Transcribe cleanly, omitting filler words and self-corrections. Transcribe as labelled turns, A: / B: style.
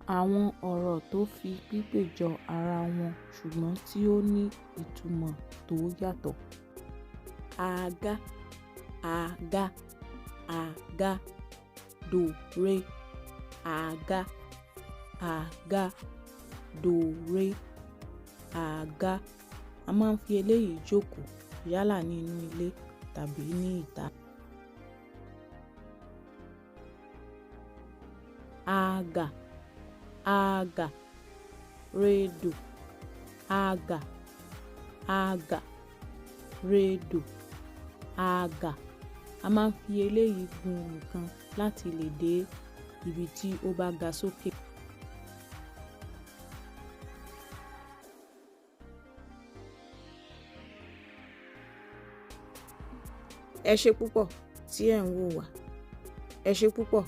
A: Àwọn ọ̀rọ̀ tó fi pípè jọ ara wọn ṣùgbọ́n tí ó ní ìtumọ̀ tó yàtọ̀. Àga, àga, àga, dòre, àga, àga, dòre, àga. A máa ń fi eléyìí jókòó yálà ní inú ilé tàbí ní ìta. Àgà, àgà, redò, àgà, àgà, redò, àgà. A máa ń fi eléyìí gun nǹkan láti lè dé ibi tí ó bá ga sókè.
B: Ẹ ṣé púpọ̀ tí ẹ̀ ń wò wá. Ẹ ṣé púpọ̀.